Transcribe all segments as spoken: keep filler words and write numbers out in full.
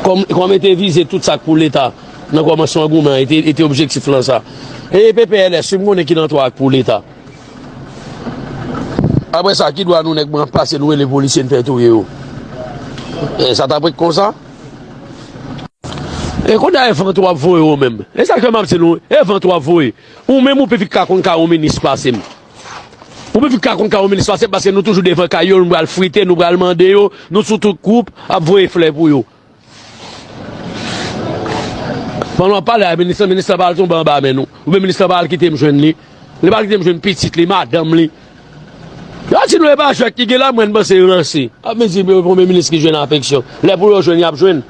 Kòm, kòm e te vize tout sa k pou Leta nan kòmansman goumen an, e te, e te objektif lan sa. E P P L S, wi, m konnen ki nan twa k pou Leta. Apre sa, ki dwa nou nèg blan pase, nou rele polisye, n fè touye yo? E sa t ap ret konsa? E kounye a, e vant w ap voye ou menm. E sa k fè m ap di nou, e vant w ap voye. Ou menm, ou pi vit ka konn kay yon minis pase m. Ou pi vit ka konn kay yon minis pase m, paske nou toujou devan kay yo, nou pral frite, nou pral mande yo, nou sou tout gwoup, ap voye flè pou yo. Pandan w ap pale a minis lan, minis lan pa al tonbe anba men nou. Oubyen minis lan pa al kite m jwenn li. Li pa al kite m jwenn pitit li, madanm li. Yo di nou e pa jwèt ki gen la, mwen m panse yo ranse. Ap vin di yo premye minis ki jwenn afeksyon. Lè pou yo jwenn, y ap jwenn.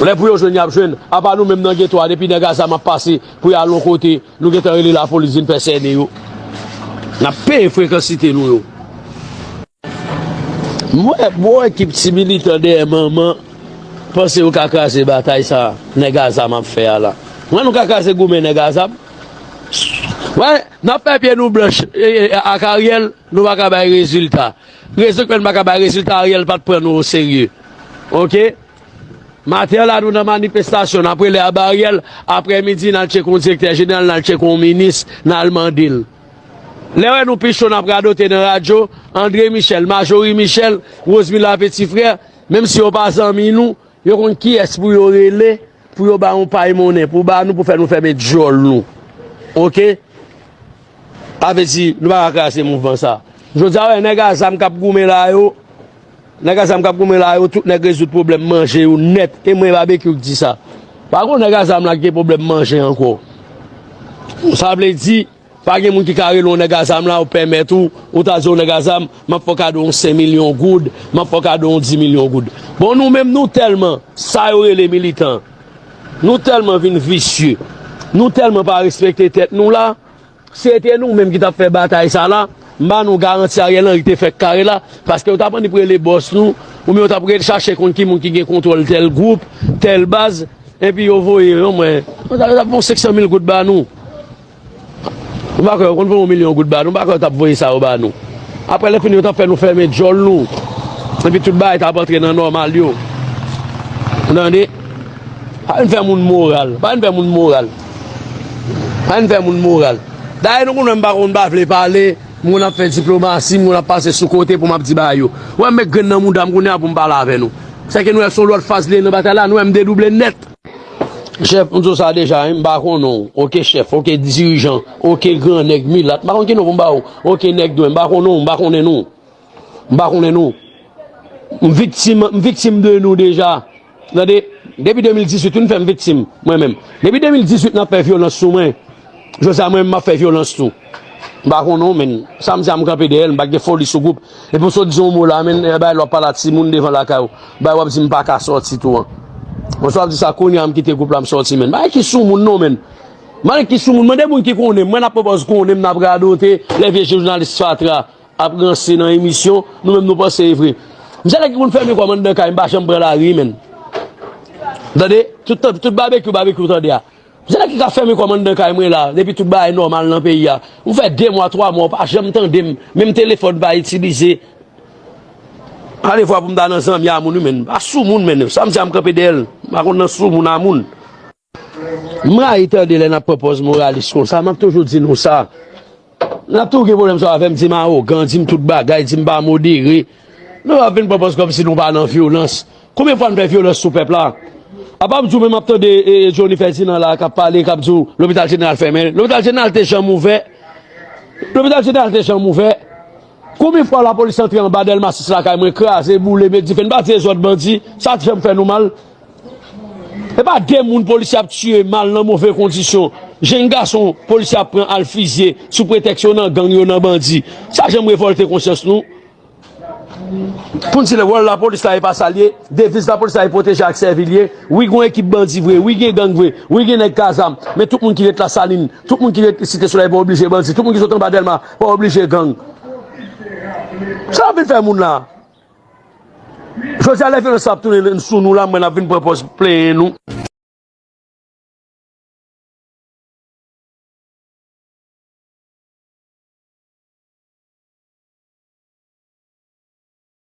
Lè pou yo jwenn, y ap jwenn. Apa nou menm nan geto a, depi nèg a zam ap pase pou y al yon kote, nou gentan rele lapolis vin fè sène yo. N ap peye frekansite nou yo. M wè, m wè ekip ti militan dèyè manman panse yo ka kraze batay sa nèg a zam ap fè a la. M wè nou ka kraze goumen nèg a zam. Wè, n ap fè pye nou blanch, e, e, ak Ariel, nou pa ka bay rezilta. Rezon k fè n pa ka bay rezilta, Ariel pa t pran nou oserye. Oke? Maten an la, nou nan manifestasyon, n ap rele aba Ariel, aprèmidi, n al tcheke yon direktè jeneral, n al tcheke yon minis, n al mande l. Lè wè nou pi cho, n ap radote nan radyo, André Michel, Majorie Michel, Rosemila Petit Frère, menm si yo pa zanmi nou, yo konn kiyès pou yo rele, pou yo ba yon pay monnen, pou ba nou, pou fè nou fèmen djòl nou. Oke? Sa vle di, nou pa ka kraze mouvman sa. Jodi a, wè, nèg a zam k ap goumen la yo, nèg a zam k ap goumen la yo, tout nèg rezoud pwoblèm manje yo nèt. E mwen, Babekyou k di sa. Pa gon nèg a zam la ki gen pwoblèm manje ankò. Sa vle di, pa gen moun ki ka rele yon nèg a zam la, ou pèmèt ou, ou ta di yon nèg a zam, m ap fè w kado yon senk milyon goud, m ap fè w kado yon dis milyon goud. Bon, nou menm, nou tèlman, sa yo rele militan, nou tèlman vin visye, nou tèlman pa respekte tèt nou la, si se te nou menm ki t ap fè batay sa la, m ba nou garanti Ariel Henry te fè kare la, paske yo t ap annik rele bòs nou, oubyen yo t ap rele chache konn ki moun ki gen kontwòl tèl gwoup, tèl baz, epi yo voye yo, mwen, yo t ap, yo t ap fè yon senk san mil goud ba nou. M pa kwè yo konn voye yon milyon goud ba nou, m pa kwè yo t ap voye sa yo ba nou. Apre lè fini, yo t ap fè nou fèmen djòl nou. Epi tout bagay t ap antre nan nòmal yo. Ou tande? Pa vin fè moun moral. Pa vin fè moun moral. Pa vin fè moun moral. Dayè, nou konn wè m pa konn pa vle pale, m konn ap fè diplomasi, m konn ap pase sou kote pou m ap di bagay yo. Ou wè m met grenn nan mouda m kounye a pou m pale avè nou. Sèke nou wè se yon lòt faz li ye nan batay la, nou wè m dedouble nèt. Chèf, m di w sa deja, wi, m pa konnen w. Oke, chèf, oke, dirijan, oke, gran nèg, milat, m pa konn ki non pou m ba w. Oke, nèg dwèn, m pa konnen w, m pa konnen nou. M pa konnen nou. M viktim, m viktim de nou deja. Tande, depi de mil dizuit, wi, n fè m viktim, mwen menm. Depi de mil dizuit, n ap fè vyolans sou mwen. Jodi a, mwen menm, m ap fè vyolans tou. M pa konnen w, men sa m di a, m kanpe dèyè l, m pa gen foli sou gwoup. Epi w sot di yon mo la, men, e, bay lè w ap pale a timoun devan lakay ou. Bay w ap di m pa ka sòti tou an. Bon, sa w ap di sa, kounye a m kite gwoup la, m sòti, men. Bagay ki sou moun non, men. Mande ki sou moun, mande moun ki konnen m. Mwen n ap pran pòz konnen m, n ap radote, lè vye jounalis fatra ap ranse nan emisyon, nou menm nou panse e vre. M se nèg ki konn fèmen kò m anndan kay, m pa janm pran lari, men. Tande, tout, tout babekyou, babekyou, tande a. M se nèg ki ka fèmen kò m anndan kay mwen la, depi tout bagay nòmal nan peyi a. Ou fè de mwa, twa mwa, ou pa janm tande m, menm telefòn pa itilize. Alevwa pou m ta nan zanmi a moun, wi, men. Pa sou moun, men. Sa m di a, m kanpe dèyè l. M pa konn nan sou moun a moun. M rayi tande lè n ap pran pòz moralis konsa. M ap toujou di nou sa. N ap toujou gen pwoblèm sa avè m, di m awogan, di m tout bagay, di m pa modere. Nou ap vin pran pòz kòmsi nou pa nan vyolans. Konbyen fwa n fè vyolans sou pèp la? Apa m di w, men m ap tande, e, Johnny Ferdinand la k ap pale, k ap di w lopital jeneral fèmen. Lopital jeneral te janm ouvè. Lopital jeneral te janm ouvè. Konbyen fwa lapolis antre anba Dèlma sis lakay mwen, kraze, boule, met dife, n pa di e zòt bandi, sa t janm fè nou mal? E pa de moun polisye ap tiye mal nan move kondisyon. Jenn gason polisye ap pran al fizye sou pretèks yo nan gang, yo nan bandi. Sa janm revòlte konsyans nou? Pou n di lè wòl lapolis la e pa sa l ye, deviz lapolis la e pwoteje ak sèvi l ye. Wi, gen yon ekip bandi vre, wi, gen gang vre, wi, gen nèg k a zam, men tout moun ki ret Lasalin, tout moun ki ret Site Solèy pa oblije bandi, tout moun ki sot anba Dèlma pa oblije gang. Sa w ap vin fè moun la? Jodi a, lè vyolans la ap tounen sou nou la, mwen n ap vin pran pòz plenyen nou.